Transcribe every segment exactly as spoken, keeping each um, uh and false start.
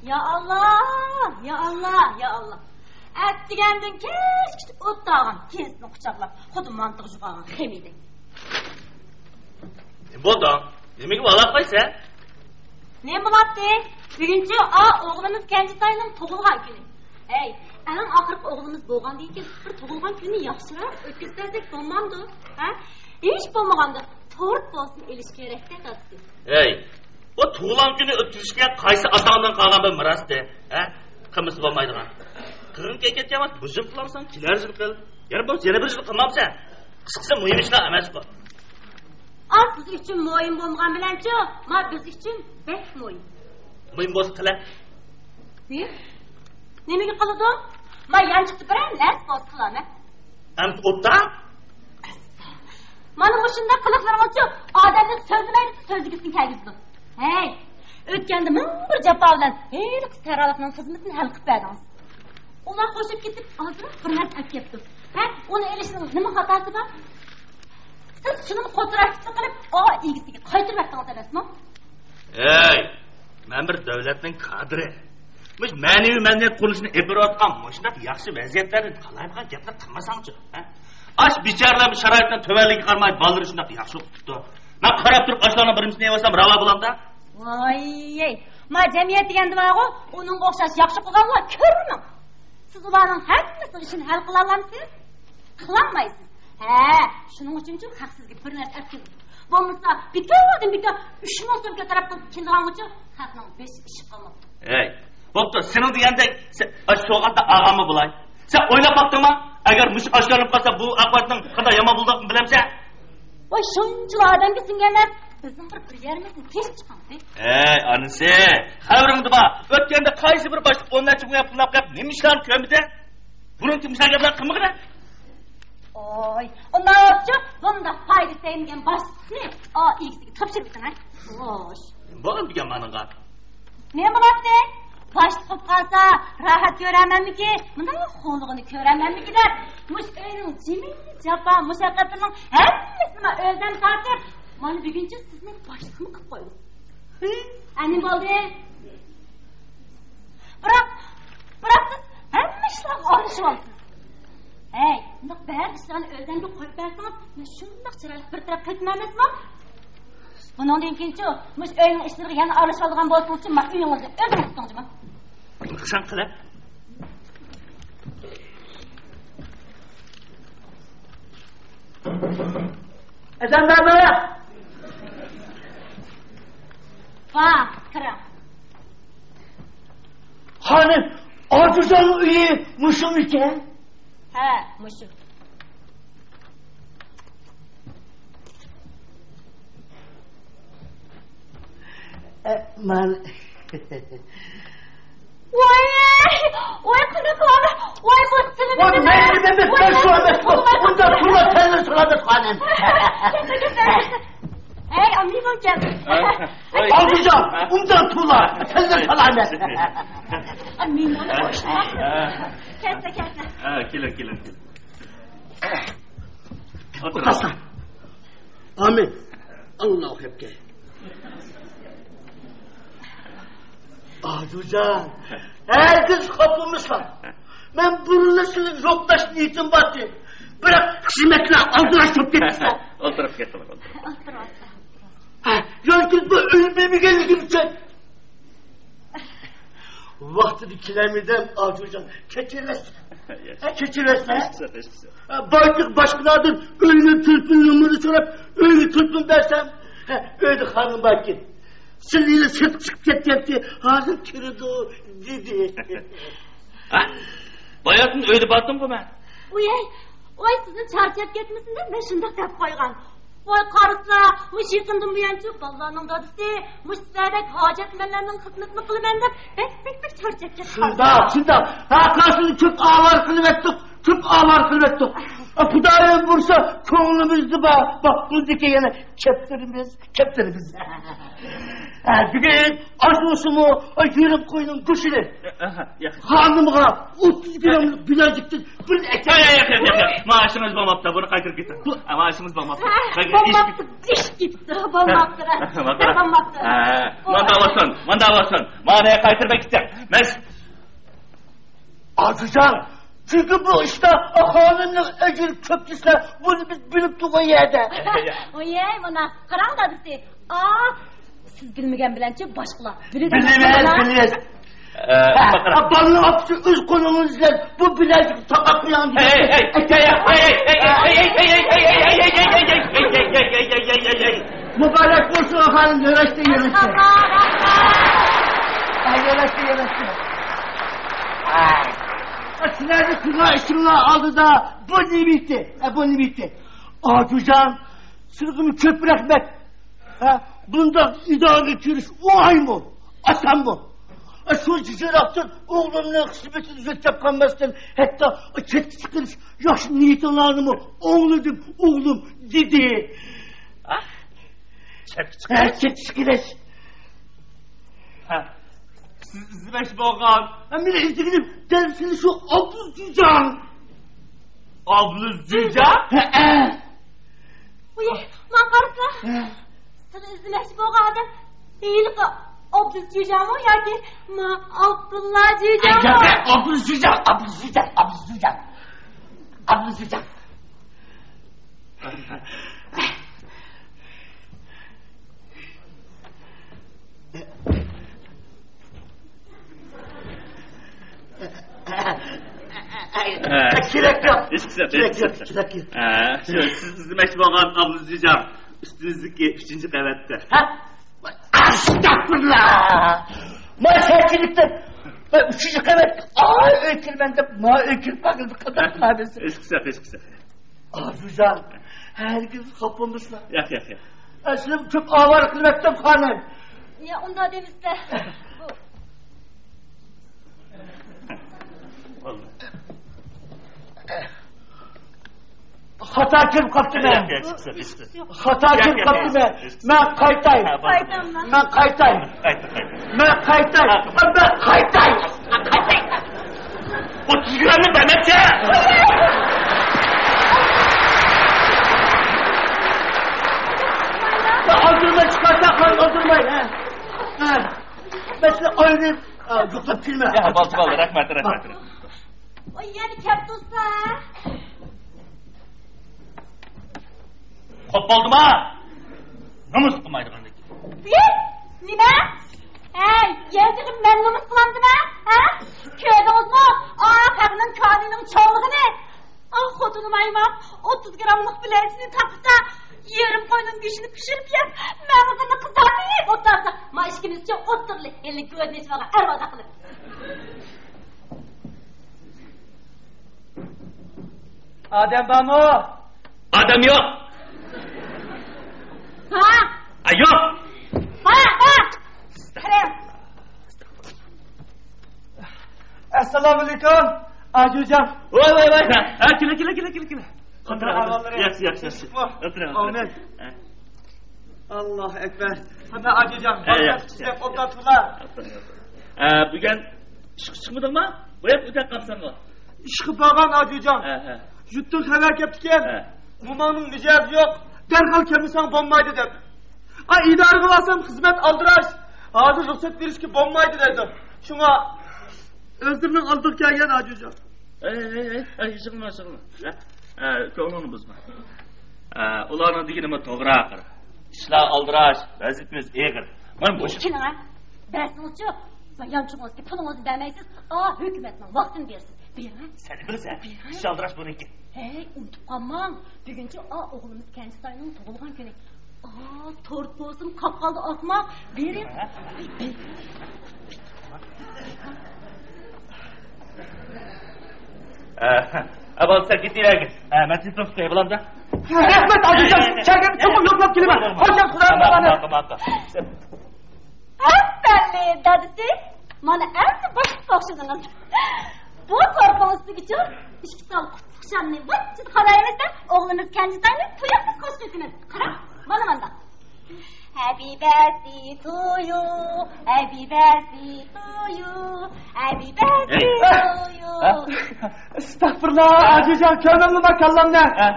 يا ئاللا، يا ئاللا، يا ئاللا. ئەتىگەندىن كەچكىچە ئوت تاغان كېسىنى قۇچاقلاپ، خۇددى مانتىغا جۇقالغان خېمىدەك. نېمە بولدى؟ نېمىگە ۋالاقلايسەن؟ نېمە بولاتتى؟ بۈگۈنچۇ ئا ئوغلىمىز كەنجىتاينىڭ تۇغۇلغان كۈنى. ھەي، ئەڭ ئاخىرقى ئوغلىمىز بولغاندىن كېيىن بىر تۇغۇلغان كۈننى ياخشىراق ئۆتكۈزۈپ بەرسەك بولمامدۇ؟ ھە؟ ھېچ بولمىغاندا تورت بولسۇن ئېلىش كېرەكتەك ئاتىسى. ھەي، بۇ تۇغۇلغان كۈنى ئۆتكۈزۈشكە قايسى ئاتاڭدىن قالغان بىر مىراستى؟ ھە؟ قىلمىسا بولمايدىغان. قىلغىن كەتكەن ۋاقىت بۇ يىل قىلامسەن، كېلەر يىل قىل. يەنە بولمىسا يەنە بىر يىل قىلمامسەن. قىسقىسى مۇھىم ئىشلار ئەمەس بۇ. ئا، سىز ئۈچۈن مۇھىم بولمىغان بىلەنچۇ، ما بىز ئۈچۈن بەك مۇھىم. مۇھىم بولسا قىلە. نېمە؟ نېمىگە قىلىدۇ؟ ما يانچۇقتا بىرەر نەرسە بولسا قىلامەن. ئەمدى ئوتتا؟ مانا مۇشۇنداق قىلىقلىرىڭىزچۇ ئادەمنى سۆزلىمەيدۇ، سۆزلىگۈسىنى كەلگۈزىدۇ. ھەي، ئۆتكەندە مىڭ بىر جاپا بىلەن ھېلىقى سەرھاللىقنىڭ خىزمىتىنى ھەل قىلىپ بەردىڭىز. ئۇلار قوشۇپ كېتىپ ئازراق بىر نەرسە ئەپ كەپتۇ. ھە، ئۇنى ئېلىشنىڭ نېمە خاتاسى بار؟ سىز شۇنىمۇ قوتراقچىلىق قىلىپ، ئا ئىگىسىگە قايتۇرۇۋەتتىڭىز ئەمەسمۇ؟ ھەي، مەن بىر دۆلەتنىڭ كادىرى. مۇشۇ مەنىۋى مەدەنىيەت قۇرۇلۇشىنى ئېلىپ بېرىۋاتقان مۇشۇنداق ياخشى ۋەزىيەتلەردە قالايمىقان گەپلەر قىلمىساڭچۇ، ھە؟ ئاش بىچارىلار شارائىتنىڭ تۆۋەنلىكىگە قارىماي بالىلىرى شۇنداق ياخشى ئوقۇپ كېتىپتۇ. مەن قاراپ تۇرۇپ ئاشۇلارنىڭ بىرىمسىنى يەۋالسام راۋا بولامدا؟ ۋاي، ما جەمئىيەت دېگەندە بارغۇ، ئۇنىڭغا ئوخشاش ياخشى قىلغانلار كۆرمىڭ. سىز ئۇلارنىڭ ھەممىسىنىڭ ئىشىنى ھەل قىلالامسىز؟ قىلالمايسىز. ھە، شۇنىڭ ئۈچۈنچۇ ھەقسىزگە بىر نەرسە ئەپ كېلىڭ. بولمىسا بىكاردىن بىكار ئۈچ مىڭ سوم كۆتۈرۈپ كېلىدىغانغىچۇ خەقنىڭ بېشى ئىششىق قالماپتۇ. ھەي، بوپتۇ، سېنىڭ دېگەندەك سەن ئاشۇ سوغاتتا ئالغانمۇ بولاي. سەن ئويلاپ باقتىڭما؟ ئەگەر مۇشۇ ئاشكارىلىنىپ قالسا بۇ ئاقىۋەتنىڭ قانداق يامان بولىدىغانلىقىنى بىلەمسەن؟ ۋاي، شۇنچىلا ئادەمگە سىڭگەن نەرسە بىزنىڭ بىر، بىر يېرىمىزنى تېشىپ چىقامدى. ھەي، ئانىسى، خەۋىرىڭدە بار. ئۆتكەندە قايسى بىر باشلىق ئون نەچچە مىڭ پۇل ئاپ قېلىپ نېمە ئىشلارنى كۆرمىدى؟ بۇنىڭ كىم ئىشلار گەپلەر قىلمىغىنە؟ ئوي، ئۇنداق بولسىچۇ، بۇنداق پايدا تەگمىگەن باشلىقنى ئا ئىگىسىگە تاپشۇرۇۋېتىڭ، ھە؟ خوش. نېمە بولغان بىكەن مانىڭغا؟ نېمە بولاتتى؟ باشلىق بولۇپ قالسا راھەت كۆرەرمەنمىكى، مۇنداق خورلۇقىنى كۆرەرمەنمىكى دەپ، مۇشۇ ئۆينىڭ جىمى جاپا مۇشەققەتلىرىنىڭ ھەممىسىنى مەن ئۆزۈم تارتىپ، مانا بۈگۈنچە سىزنى باشلىقمۇ قىلىپ قويدۇم. ھە، نېمە بولدى؟ بىراق، بىراق سىز ھەممە ئىشلارغا ئارىلىشىۋالىسىز. ھەي، مۇنداق بەزى ئىشلارنى ئۆزۈمگە قويۇپ بەرسىڭىز، مەن شۇنداق چىرايلىق بىر تەرەپ قىلىپ ئەمەسمۇ؟ بۇنىڭدىن كېيىنچۇ، مۇشۇ ئۆينىڭ ئىشلىرىغا يەنە ئارىلىشىۋالىدىغان بولسىڭىزچۇ، مەن ئۆيىڭىزنى ئۆزۈڭ تۇتۇڭ جۇمۇ. نىشان قىلە. ئەزەمدارلار! ۋا، كىرىڭ. خانىم، ئاجۇزاننىڭ ئۆيى مۇشۇمىكەن؟ ھە، مۇشۇ. ئە، مانا. ۋاي، ۋاي، قانداق قىلامەن؟ ۋاي، بۇ تىلىمنى ۋاي، مەن نېمە، مەن شۇ ئەمەسمۇ؟ ئۇنداق تۇرما، تەللە سالامەت خانىم. ھەي، ئامىنىم ئاكام. ئابدۇجان، ئۇنداق تۇرما، تەللە سالامەت. ئامىن. كەتسە، كەتسە. ھە، كېلىڭ، كېلىڭ، كېلىڭ. ئولتۇرۇڭ. ئامىن. ئاللاھۇ ئەكبەر. ئابدۇجان، ھەرگىز خاپا بولمىساڭ. مەن بۇرۇنلا سېنى يوقلاش نىيىتىم بار ئىدى. بىراق خىزمەتلەر ئالدىراش بولۇپ كەتتى. ئولتۇرۇپ كېتىڭ، ئولتۇرۇپ. ھە، يالقۇن بۇ ئۆينى بەرمىگەنلىكىم ئۈچۈن. ۋاقتىدا كېلەلمىدىم، ئابدۇجان. كەچۈرەرسەن. ھە، كەچۈرەرسەن. ھە، بايلىق باشقىلاردىن ئۆينىڭ تېلېفون نومۇرىنى سوراپ، ئۆيگە تېلېفون بەرسەم، ھە، ئۆيدە خانىم باركەن. سىلىلا سىرتقا چىقىپ كەتكەنتى، ھازىر كىرىدۇ، دېدى. ھە؟ باياتىن ئۆيدە بارتىمغۇ مەن. ئۇي، ئۇي، سىزنى چارچاپ كەتمىسۇن دەپ مەن شۇنداق دەپ قويغان. ۋاي، قارىسا، مۇشۇ يېقىندىن بۇيانچۇ بالىلارنىڭ دادىسى مۇشۇ سىلەردەك ھاجەتمەنلەرنىڭ خىزمىتىنى قىلىمەن دەپ بەك، بەك، بەك چارچاپ كەتتى. شۇنداق، شۇنداق. ھە، قارىسىنى كۆپ ئاۋارە قىلىۋەتتۇق، كۆپ ئاۋارە قىلىۋەتتۇق. ئە، خۇدايىم بۇيرۇسا، كۆڭلىمىزدە بار. باق، بۇندىكى يەنە كەپتىرىمىز، كەپتىرىمىز. ئە، بۈگۈن ئاز بولسىمۇ، ئاي، يېرىم قوينىڭ گۆشىنى ئاھا، ياق. خانىمغا ئوتتۇز گراملىق بىلەزىكتىن بىر ئەكەل. ياق، ياق، ياق، ياق، ياق. ماڭا ئىشىڭىز بولماپتۇ، بۇنى قايتۇرۇپ كېتىڭ. بۇ، ماڭا ئىشىڭىز بولماپتۇ. ھە، قايتۇرۇپ بولماپتۇ، ئىش كېتىپتۇ، بولماپتۇ. ھە، بولماپتۇ. ھە، مانداق بولسۇن، مانداق بولسۇن. مانا قايتۇرۇپ كېتىڭ. مەن ئاجۇجان، چۈنكى بۇ ئىشتا خانىمنىڭ ئەجرى كۆپ دېسىلە، بۇنى بىز بىلىپ تۇرغان يەردە. ۋاي، مانا، قاراڭ دادىسى. ئا، سىز بىلمىگەن بىلەنچە باشقىلار بىلىدۇ. بىلىمىز، بىلىمىز. ئە، ھە، بالىنىڭ ئاپىسى ئۆز قولىڭىز بىلەن بۇ بىلەزىكنى تاقاپ قويۇڭ دېگەن. ھەي، ھەي، ھەي، ھەي. مۇبارەك بولسۇن، خانىم، ياراشتى، ياراشتى. ھە، ياراشتى، ياراشتى. ھە. سىلەرنى قىلغان ئىشىڭلار ئالدىدا بۇ نېمىتى؟ ھە، بۇ نېمىتى؟ ئاجۇجان، سىزگىمۇ كۆپ رەھمەت. ھە، بۇنداق ئىدارىگە كىرىش ئوڭايمۇ؟ ئاسانمۇ؟ شۇنچە يىراقتىن ئوغلۇمنىڭ خىزمىتىنى ئۆتەپ قالماستىن، ھەتتا چەتكە چىقىرىش ياخشى نىيىتىڭلارنىمۇ ئوڭلىدىم، ئوغلۇم، دېدى. ھە؟ چەتكە ھە، چىقىرىش؟ چەتكە چىقىرىش. ھە. سىز ئىزدىمەكچى بولغان. ھە، مېنى ئىزدىگىنىم دەل سېنى شۇ ئابلىز جۈجاڭ. ئابلىز جۈجاڭ؟ ھەئە. ئۇي، ماڭا قارىسا. ھە. سېنى ئىزدىمەكچى بولغان ئادەم ھېلىقى ئابلىز جۈجاڭمۇ ياكى ما ئابدۇللا جۈجاڭمۇ؟ ھە، ئابلىز جۈجاڭ، ئابلىز جۈجاڭ، ئابلىز جۈجاڭ. ئابلىز جۈجاڭ. كېرەك يوق. كېرەك يوق، كېرەك يوق. ھە، شۇ سىز ئىزدىمەكچى بولغان ئابلىز جۈجاڭ ئۈستىمىزدىكى ئۈچىنچى قەۋەتتە. ھە؟ ئەستەغپۇرۇللا! ما سەكىنلىكتە، ما ئۈچىنچى قەۋەتكە ئاي ئۆي كىرىمەن دەپ، ما ئۆي كىرىپ باقىدۇ، قانداق قىلىسىز؟ ھېچقىساق، ھېچقىساق. ئاجۇجان، ھەرگىز خاپا بولمىسىلا. ياق، ياق، ياق. ئە، سىلەرنى كۆپ ئاۋارە قىلىۋەتتىم، خانىم. يا، ئۇنداق دېمىسىلە. خاتا كىرىپ قاپتىمەن. ياق، ياق، ياق، ياق. خاتا كىرىپ قاپتىمەن. مەن قايتاي. قايتاملا. مەن قايتاي. قايتا، قايتا. مەن قايتاي. مەن قايتاي. ئوتتۇز گرامنى بەرمەكچى. ئالدۇرماي چىقارسا، قان ئالدۇرماي. ھە. ھە. مەن سىزنى ئايرىپ، ئا، يوقلاپ كېلىمەن. يا، بولدى، بولدى. رەھمەت، رەھمەت، رەھمەت. ئۇ يەنە كەپتۇ ئۇستا. خوپ بولدىما؟ نومۇس قىلمايدىغاندەك. سىز؟ نېمە؟ ھەي، يەنە تېخى مەن نومۇس قىلامدىمەن؟ ھە؟ كۆردىڭىزمۇ؟ ئا، خەقنىڭ كانىنىڭ چوڭلۇقىنى. ئا، خوتۇنۇم ئايماق ئوتتۇز گراملىق بىلەزىكنى تاقىسا، يېرىم قوينىڭ گۆشىنى پىشۇرۇپ يەپ، مېڭىسىنى قىزارتىپ ئولتۇرسا، ما ئىككىمىزچە ئوتتۇرىلى ھېلى گۆدىنى ئېچىۋالغان ئەرۋازاق قىلىپ. ئادەم بارمۇ؟ ئادەم يوق. ھا؟ ئا، يوق. ھا، ھا. قارا. ئەسسالامۇئەلەيكۇم، ئاجۇجان. ۋاي، ۋاي، ۋاي. ھە، كېلە، كېلە، كېلە، كېلە، كېلە. ئەھۋاللىرى؟ ياخشى، ياخشى، ياخشى. ئولتۇرۇڭ، ئولتۇرۇڭ. ئامىن. ئاللاھۇ ئەكبەر. ھەممە ئاجۇجان، ئەي، ياخشى. ئە، بۈگۈن ئىشقا چىقمىدىڭما؟ بۇ يەردە ئۆتەپ قاپسەنغۇ؟ ئىشقا بارغان ئاجۇجان. ھە، ھە. يۇرتتىن خەۋەر كەپتىكەن. ھە. موماڭنىڭ مىجەزى يوق. دەرھال كەلمىسەڭ بولمايدۇ دەپ. ئا، ئىدارىگە بارسام خىزمەت ئالدىراش. ھازىر رۇخسەت بېرىشكە بولمايدۇ دەيدۇ. شۇڭا ئۆزلىرىنىڭ ئالدىغا كەلگەن ئاجۇجان. ئەي، ئەي، ئەي، ئەي، يىغلىما، يىغلىما. ھە؟ ئە، كۆڭلۈڭنى بۇزما. ئە، ئۇلارنىڭ دېگىنىمۇ توغرا، قارا. ئىشلار ئالدىراش، ۋەزىپىمىز ئېغىر. مانا بۇ. كېلىڭ، ھە. بەرسىڭىزچۇ؟ يانچۇقىڭىزدىكى پۇلىڭىزنى بەرمەيسىز. ئا، ھۆكۈمەتنىڭ ۋاقتىنى بېرىسىز. بېرىڭ، ھە. سەن بىلىسەن، بېرىڭ. ئىش ئالدىراش بۇنىڭكى. ھەي، ئۇنتۇپ قالماڭ. بۈگۈنچۇ، ئا، ئوغلىمىز كەنجىتاينىڭ تۇغۇلغان كۈنى. ئا، تورت بولسىمۇ قاپقالدا ئاسما، بېرىڭ. ھە؟ ئە، ئە، بولسا كېتىۋەرگىن. ئە، مەن سېنى توختىتاي، بولامدا؟ رەھمەت، ئاجۇجان. شەركەتنى چوقۇم يوقلاپ كېلىمەن. خوش، خۇدايىم ئامانەت. ئەپەندى دادىسى، مانا ئەمدى باشقىسىغا ئوخشىدىڭىز. بۇ تورتنىڭ ئۈستىگىچۇ ئىككى تال قۇتلۇق شامنى ۋاچچىدا قارايمىز دەپ، ئوغلىمىز كەنجىتاينى تۇيۇقسىز خوش كۆرىمىز. قاراڭ، مانا مانداق. Happy birthday to you, happy birthday to you, happy birthday to you. ئەستەغپۇرۇللا، ھاجىجان، كۆرمەمدىما كاللامنى؟ ھە.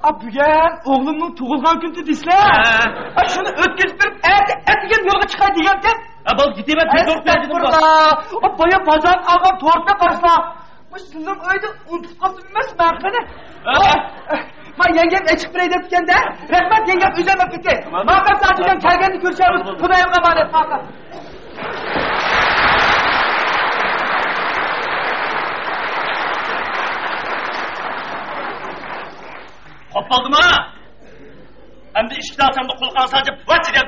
ئا، بۈگۈن ئوغلۇمنىڭ تۇغۇلغان كۈنى دېسىلە. ھە. ئا، شۇنى ئۆتكۈزۈپ بېرىپ، ئەتە، ئەتىگەن يولغا چىقاي دېگەنتىم. ھە، بولدى، كېتىمەن، تېز بولۇپ كەلدىم. ئەستەغپۇرۇللا. ئا، بايا بازار ئالغان تورتنى قارىسا، بۇ سىزنىڭ ئۆيدە ئۇنتۇپ قاپسىز ئەمەسمۇ قېنى؟ ھە؟ ما يەڭگەم ئېچىپ بېرەي دەپتىكەندە. رەھمەت، يەڭگەم ئۆزى ئەمەپ كېتى. ماقاس ھاجىجان كەلگەندە كۆرۈشەرمىز. خۇدايىمغا ئامانەت، ماقاس. قوپ بولدىما؟ ئەمدى ئىشىكنى ئاچامدا قۇلىقىڭ سانجىپ، ۋاچ دېگەن